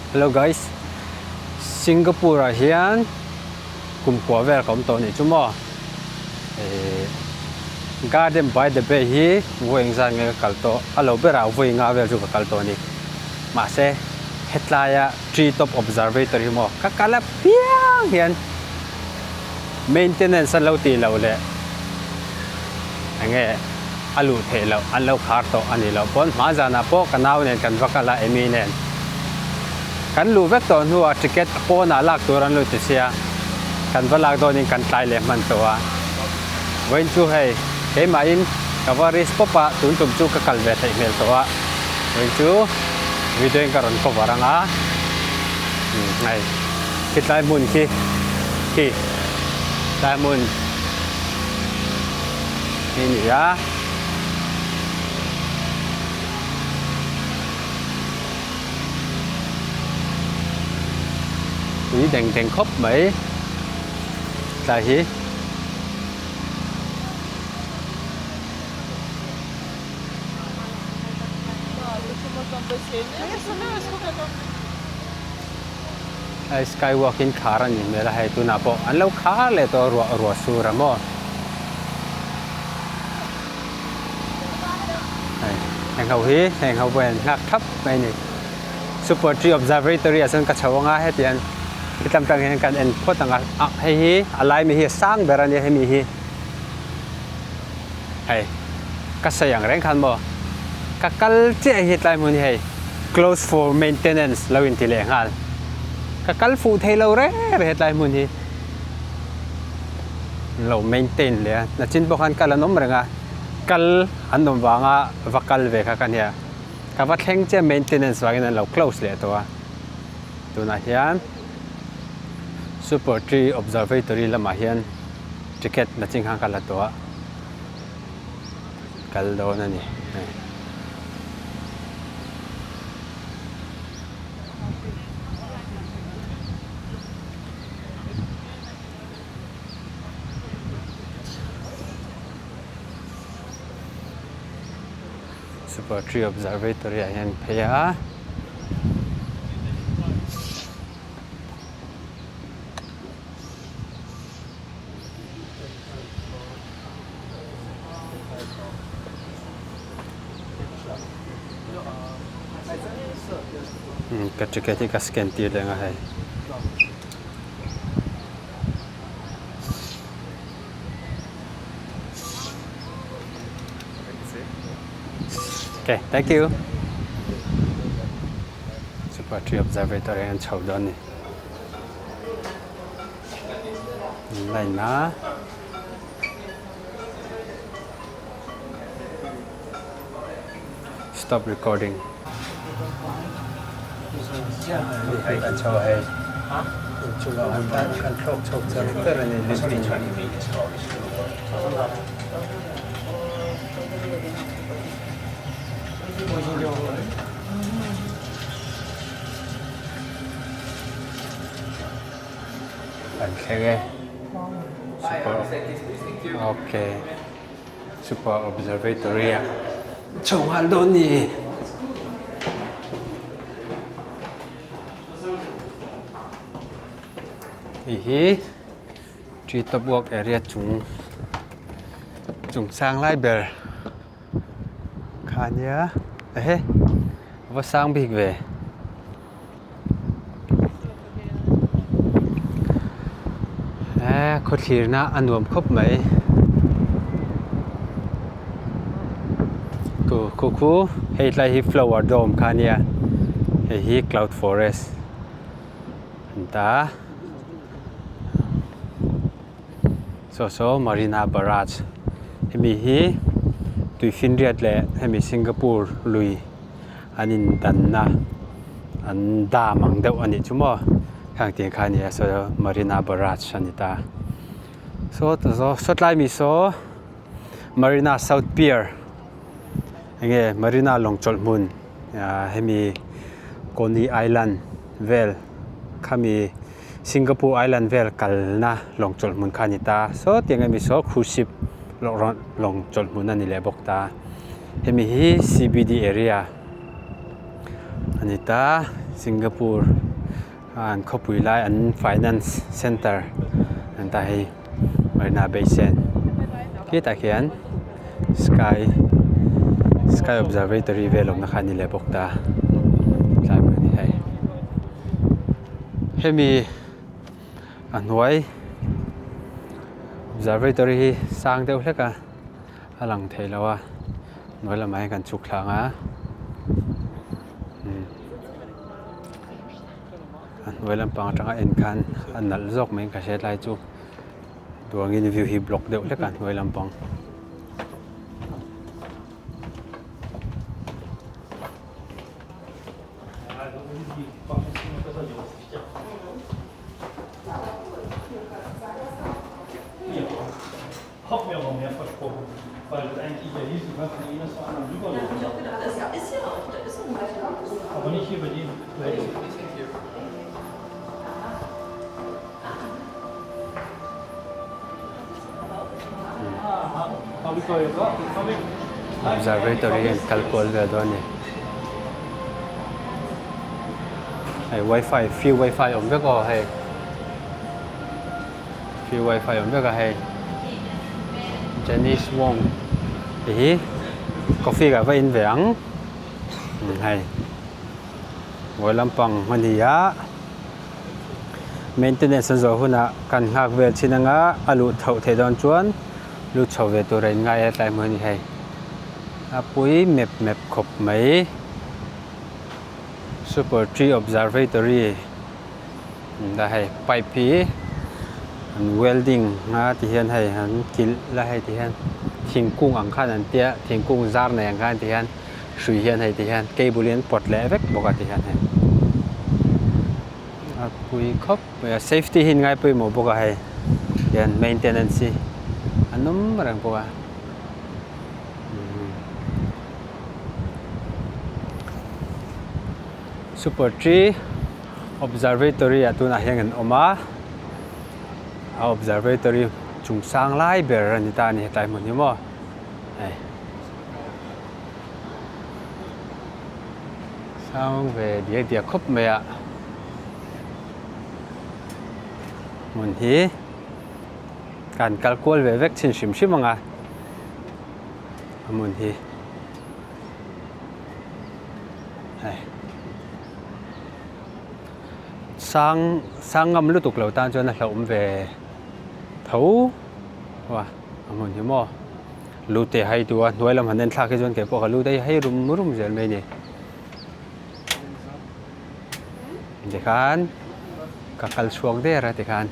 Hello guys Singapore ah hian kum kua vel ka awm tawh anih chu maw ehh garden by the bay hi vawi engzat nge ka kal tawh a lo berah vawi nga vel chu ka kal tawh a ni mahse hetlaia tree top observatory hi maw ka kal apiang hian maintenance an lo tih loh leh enge a luh theih loh an lo khar tawh a nih loh pawn hma zanah pawh ka nau nen kan va kal a Amy nen kan luh vek tawh hnuah ticket pawnah lak tur an lo ti sia kan va lak dawnin kan tlai leh hman tawh a vawiin chu hei keimahin ka va risk pawp a tun tum chu ka kal ve theih hmel tawh a vawiin chu video in ka rawn cover ang a hei khitlai hmun khi khi tlai hmun. Hi ni a. Tui deng deng khawp mai tlai hi. Hei sky walk in khar a nih hmel a hei tunah pawh an lo khar leh tawh a ruah ruah sur a maw hei heng ho hi heng ho pawh hian nghak thap mai a ni super tree observatory ah chuan ka chho ang a hetiang hetlai atang hian kan en phawt ang a ah hei hi a lai mi hi a sang ber a nia hemi hi hei ka sawi ang reng khan maw ka kal chiah hi tlai hmun hi hei close for maintenance lo inti leh nghal ka kal fuh thei lo reng reng hetlai hmun hi lo maintain leh a nachin pawh khan kal an awm reng a kal an awm vanga va kal ve kha ka nia ka va thleng chiah maintenance vangin an lo close leh tawh a tunah hian super tree observatory lamah hian ticket nachin khan ka la tawh a. Kal dawn a ni hei. Super Tree Observatory ah hian phei a. Ka ticket hi ka scan tir leh ang a hei. Okay, thank you. Super Tree Observatory an chho dawn ni. Line a stop recording hei kan chho hei inchungah kan kan thlawk chho char char a ni lift in Kan thleng e super ok super observatory ah chho nghal dawn ni hei hi tree top work area chung chung sang lai ber kha ania ehe a va sang bik ve. Eee khawthlirna a nuam khawp mai ku khu khu hei tlai hi flower dome kha ania hei hi cloud forest an ta saw saw marina barrage hemi hi tuifinriat leh hemi singapore lui. An indanna an dam ang deuh a nih chu maw khang tiang kha a ni a saw Marina Barrage a ni ta saw saw tlai mi saw Marina South Pier enge Marina lawng chawlh hmun ah hemi Coney Island vel khami Singapore Island vel kalna lawng chawlh hmun kha a ni ta saw tiang emi saw cruise ship lawng chawlh hmun a ni leh bawk ta. Hemi hi CBD area a ni ta. Singapore an khawpui lai an finance centre an ta hei Marina Bay Sands khitah khian sky sky observatory vel awmna kha a ni leh bawk ta tlai hmun a ni hei hemi a hnuai observatory hi sang deuh hlek a a lang thei lo a hnuai lamah hian kan chhuk thlang a a hnuai lampang atanga en khan a nalh zawk mai in ka hriat lai chu duangin view hi block deuh hlek a hnuai lampang. Observatory hi an kal kual vel dawn a ni hei wifi free wifi awm vek aw hei free wifi awm vek a hei Janice Wong tih hi coffee ka va in ve ang hei ngawi lampang a ni a. Maintenance an zawh hunah kan nghak vel chin anga a luh tho theih dawn chuan lut chho ve tur a in ngai a tlai hmun a ni hei a pui mep mep khawp mai super tree observatory dah hei pipe hi an welding a ti hian hei an kilh la hei ti hian thingkung ang khan an tia thingkung zar nei ang khan ti hian. Hrui hian hei ti hian cable hi an pawt leh vek bawk a ti hian hei a pui khawp mai a safety hi an ngai pawimawh bawk a hei hian maintenance hi an awm reng bawk a super tree observatory ah tunah hian kan awm a a observatory chung sang lai ber a ni ta a ni hetlai hmun hi maw hei. Sang ve diak diak khawp mai a hmun hi kan kal kual ve vek thin hrim hrim ang a a hmun hi hei sang sang ngam lutuk lo tan chuan a hlauhawm ve tho a a hmun hi maw. Lu te hai tu a hnuai lam han en thlak hi chuan kei pawh ka lu te hi hei rum rum zel mai a ni tikhan ka kal chhuak der a tikhan.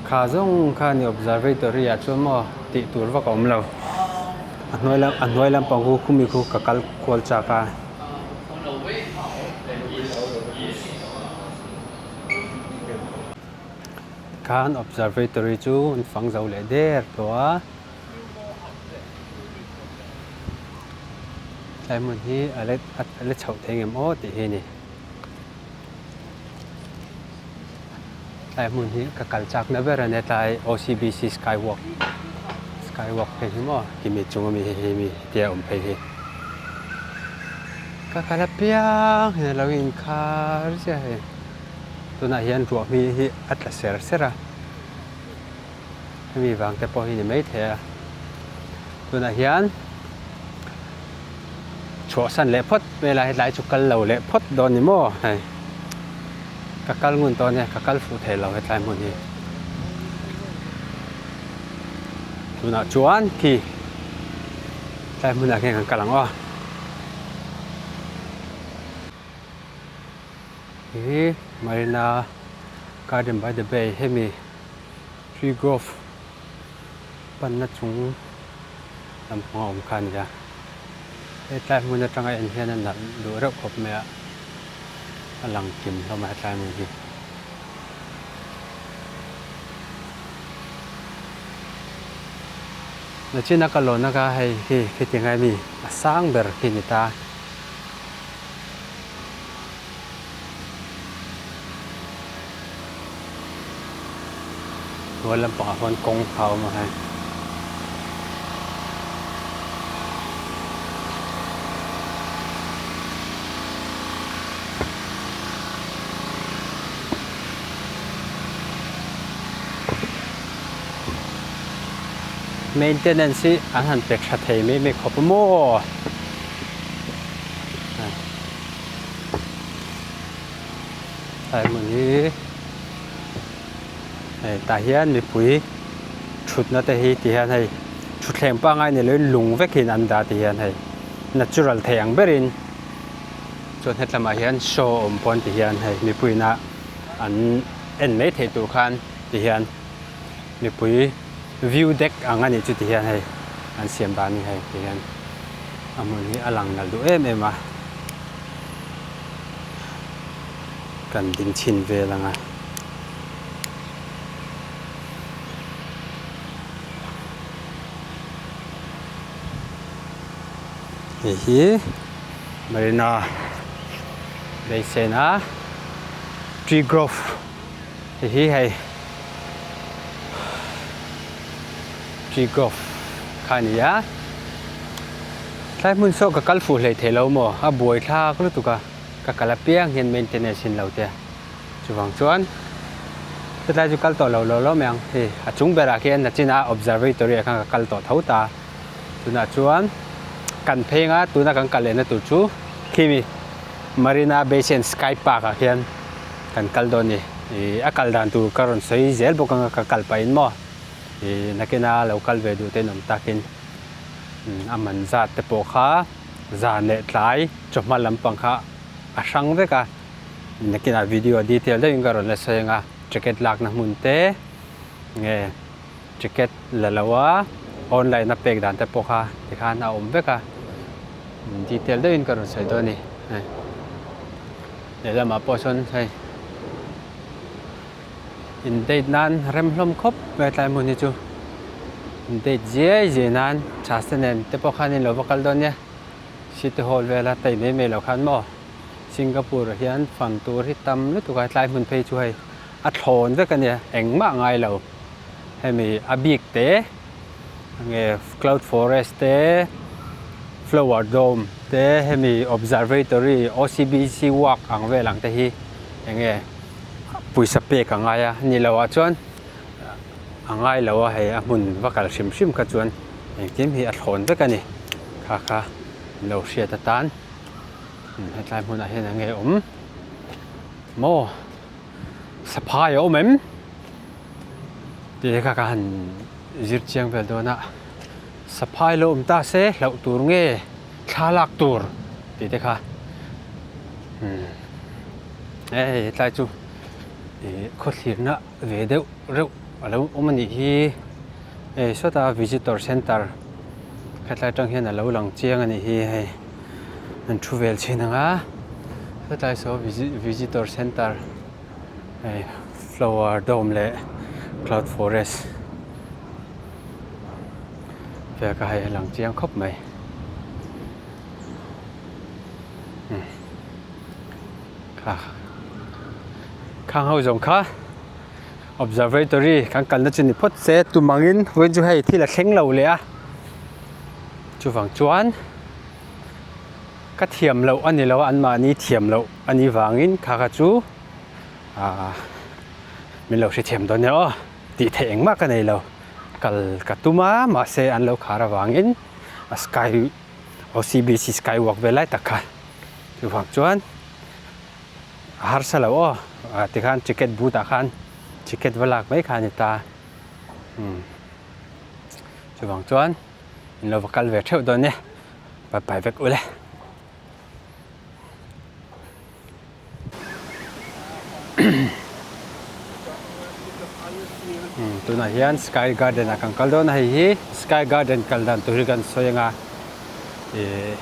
Kha zawng kha ni observatory ah chuan maw tih tur vak a awm lo a hnuai lam a hnuai lampang khu khumi khu ka kal kual chak a. Khan observatory chu an fang zo leh der tawh a tlai hmun hi a la a la chhoh thei ngem aw tih hi a ni. Tlai hmun hi ka kal chak na ber a nia tlai OCBC sky walk sky walk phei hi maw timi chung ami hei hi mi hetia awm phei hi ka kal apiang hian alo inkhar chiah hei tunah hian ruah hmi hi a tla ser ser a hemi vang te pawh hi ni maithei a tunah hian chhuahsan leh phawt hmel a hetlai chu kal lo leh phawt dawn ni maw hei ka kal ngun tawh ania ka kal fuh thei lo hetlai hmun hi tunah chuan khi tlai hmunah khian kan kal ang aw hi Marina Garden by the Bay hemi tree grove panna chung lampang a awm kha a ni a hetlai hmun atanga en hian a nalh duh reuh khawp mai a a lang kim hlawm a hetlai hmun hi. Nachina ka lawn a ka hei khi khiti ngai mi a sang ber khi ni ta. Hnuai lampangah khuan kawng a awm a hei. Maintenance hi an han pe tha thei mai mai khawp a maw? Tlai hmun hi hei tah hian mipui thutna te hi ti hian hei thutthleng pangngai ni loin lung vekin an dah ti hian hei natural thei ang berin chuan hetlamah hian show a awm pawn ti hian hei mipuiin a an en mai theih tur khan ti hian mipui view deck ang a nih chu ti hian hei an siam dan hi hei ti hian a hmun hi a lang nalh duh em em a kan ding chhin vel ang a. Hei hi Marina Bay Sands a tree grove hei hi hei tree grove kha a ni a tlai hmun saw ka kal fuh hlei thei lo maw a buai thlak lutuk a ka kal apiang hian maintenance in lo te chuvang chuan hetlai chu kal tawh lo lo lo mai ang hei a chung berah khian nachina observatory ah khan ka kal tawh tho ta tunah chuan kan phei anga tuna kan kal lehna tur chu khimi Marina Bay Sands Sky Park ah khian kan kal dawn a ni ih a kal dan tur ka rawn sawi zel bawk anga ka kal pahin maw ih nakina lo kal ve duh te an awm takin a man zat te pawh kha zan leh tlai chawhma lampang kha a hrang vek a nakinah video detail deuhin ka rawn la sawi anga ticket lakna hmun te nge ticket la lo a online a pek dan te pawh kha tikhan a awm vek a detail deuhin ka rawn sawi dawn a ni hei lehlamah pawh sawn hei in date nan rem hlawm khawp mai tlai hmun hi chu in date ziai ziai nan chhas te nen te pawh khan in lo va kal dawn nia city hall vela tei mai mai loh khan maw Singapore ah hian fan tur hi tam lutuk a tlai hmun phei chu hei a thlawn vek a nia engmah a ngai lo hemi a bik te nge cloud forest te flower dome te hemi observatory O_C_B_C walk ang vel ang te hi enge pawisa pek a ngai a ni loh ah chuan a ngai lo a hei a hmun va kal hrim hrim kha chuan engkim hi a thlawn vek a ni kha kha lo hriat atan hetlai hmunah hian eng nge awm maw saphai a awm em tih kha ka han zir chiang vel dawn a saphai lo awm ta se hlauh tur nge thla lak tur tih te kha umm hei hetlai chu ih khawthlirna ve deuh reuh a lo awm a nih hi hei sawta visitor center hetlai atang hian a lo lang chiang a nih hi hei an thu vel chhin ang a hetlai saw visitor center hei flower dome leh cloud forest vel kha hei a lang chiang khawp mai umm kha khang ho zawng kha observatory kan kalna chu ni phawt se tum angin vawiin chu hei thil a thleng lo leh a chuvang chuan ka thiam loh a ni lo a anmahni thiam loh a nih vangin kha kha chu ahh min lo hrethiam dawn nia aw tih theih engmah ka nei lo kal ka tum a mahse an lo khar avangin a sky O_C_B_C sky walk vel lai tak kha chuvang chuan a harsa lo aw ah tikhan ticket booth ah khan ticket va lak mai kha a ni ta umm chuvang chuan in lo va kal ve theuh dawn nia bye bye vek ule. Tunah hian sky garden ah kan kal dawn a hei hi sky garden kal dan tur hi kan sawi anga ih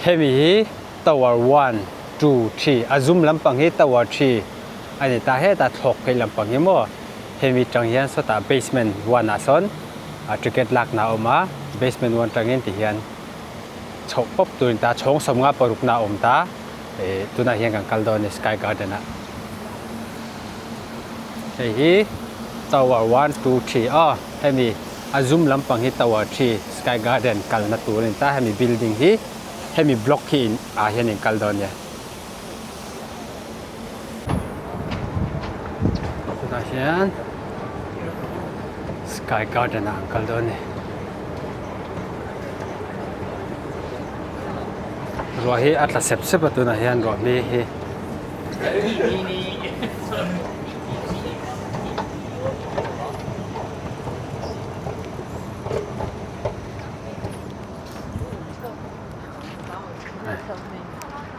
hemi hi tower one two three a zum lampang hi tower three a ni ta hetah thlawk phei lampang hi maw hemi tang hian sawtah basement one ah sawn a ticket lakna a awm a basement one tangin tihian chhoh pawp tur a ni ta chhawng sawmnga parukna a awm ta ih tunah hian kan kal dawn a ni sky garden ah hei hi. Tower one two three aw hemi a zum lampang hi tower three sky garden kalna tur a ni ta hemi building hi hemi block hi in ah hian in kal dawn a nia. Tunah hian sky garden ah an kal dawn a ni. Ruah hi a tla sep sep a tunah hian ruah hmi hi.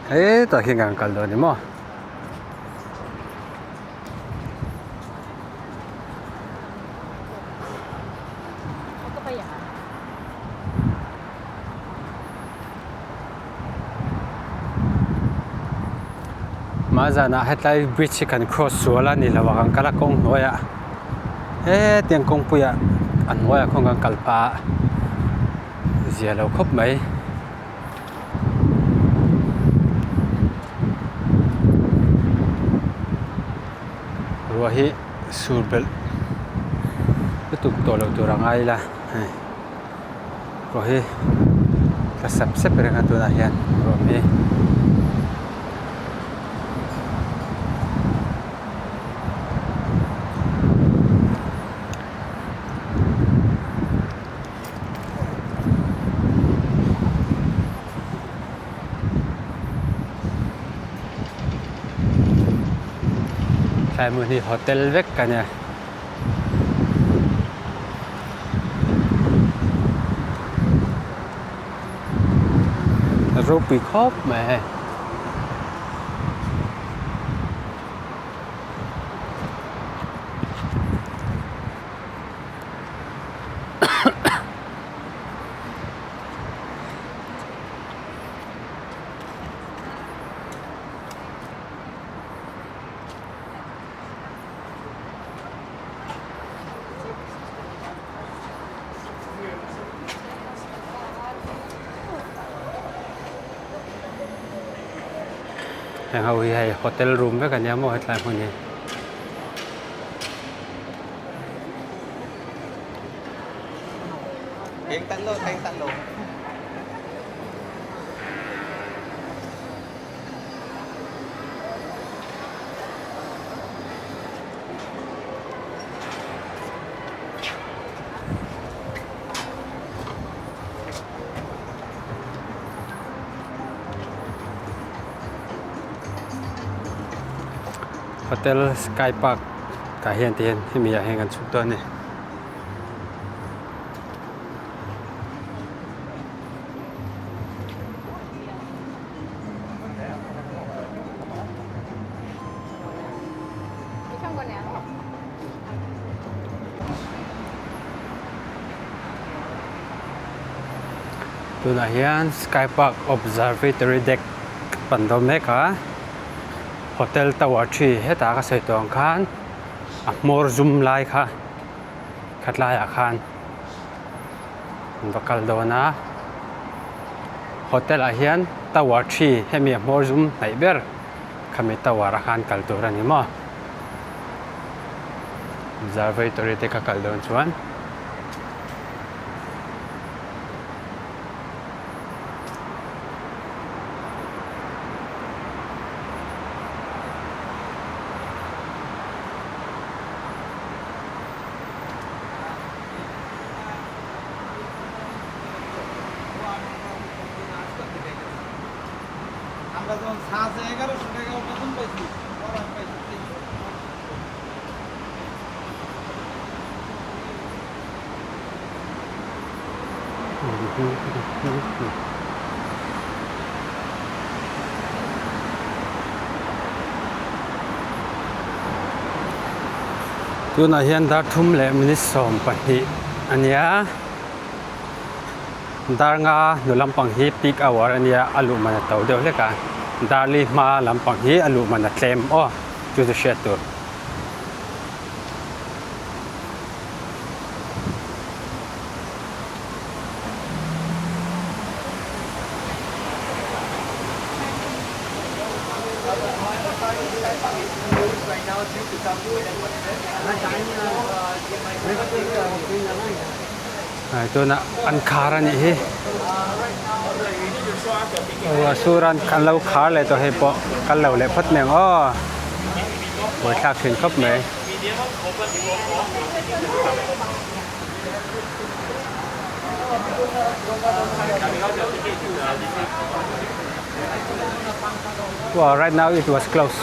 Hetah hian kan kal dawn ni maw. Hma zanah hetlai bridge hi kan cross sual a ni lo a kan kal a kawng hnuaiah hetiang kawngpuiah a hnuaiah khawn kan kal phah a zia lo khawp mai. Ruah hi sur belh lutuk tawh loh tur a ngai ila hei ruah hi tla sep sep reng a tunah hian ruah hi. Tlai hmun hi hotel vek a nia. Ropui khawp mai hei. Heng ho hi hei hotel room vek a nia maw hetlai hmun hi. Hotel sky park tah hian ti hian hemi ah hian kan chhuk dawn a ni. Tunah hian sky park observatory deck pan dawn mek a hotel tower three hetah ka sawi tawh ang khan a hmawr zum lai kha khatlaiah khan an va kal dawn a hotel ah hian tower three hemi a hmawr zum hnaih ber khami tower ah khan kal tur a ni maw observatory te kha kal dawn chuan. Tunah hian dar thum leh minute 12 a nia dar nga hnu lampang hi peak hour a nia a luh man a to deuh hlek a dar li hma lampang hi a luh man a tlem aw chu chu hriat tur. Hei tunah an khar a nih hi aw a sur a an lo khar leh tawh hei pawh kal lo leh phawt mai ang aw buaithlak thin khawp mai. Well, right now it was closed.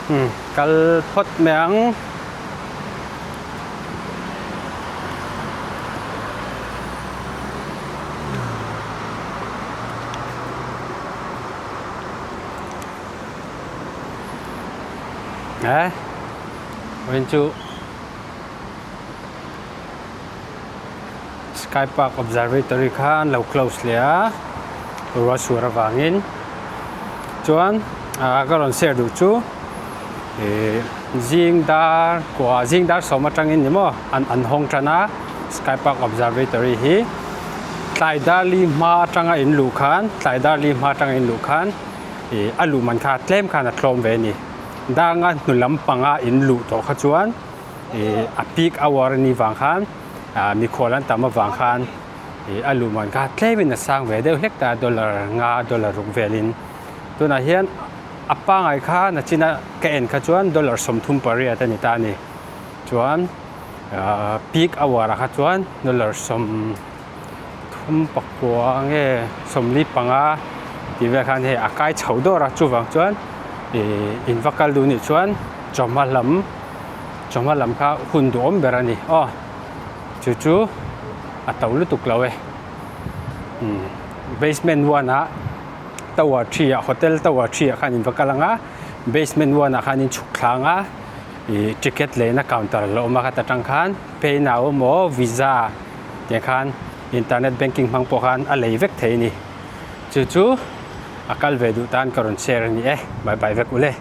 Hmm, kal phawt mai ang. Eh, vawiin chu Sky Park Observatory kha an lo close leh a, ruah suar avangin. Chuan ah ka rawn share duh chu ih zing dar kua zing dar sawm atangin ni maw an an hawng tan a Sky Park Observatory hi tlai dar li hma atanga in luh khan tlai dar li hma atanga in luh khan ih a luh man kha tlem khan a tlawm ve a ni. Danga hnu lampanga in luh tawh kha chuan ih a peak hour a nih vang khan ah mikhual an tam avang khan ih a luh man kha tlemin a sang ve deuh hlek ta dollar nga dollar ruk velin tunah hian a pangai kha nachina ka en kha chuan dollar 38 a ni ta a ni chuan ah peak hour ah kha chuan dollar 39 nge 45 tih vel khan hei a kai chho dawr a chuvang chuan ih in va kal duh nih chuan chawhma lam chawhma lam kha hun duhawm ber a ni aw chu chu a to lutuk lo e umm basement one ah tower three ah hotel tower three ah khan in va kal ang a basement one ah khan in chhuk thlang a ih ticket lehna counter a lo awm a khata tang khan pay now emaw visa tiang khan internet banking hmang pawh khan a lei vek thei a ni chu chu a kal ve duh tan ka rawn share a ni e bye bye vek ule.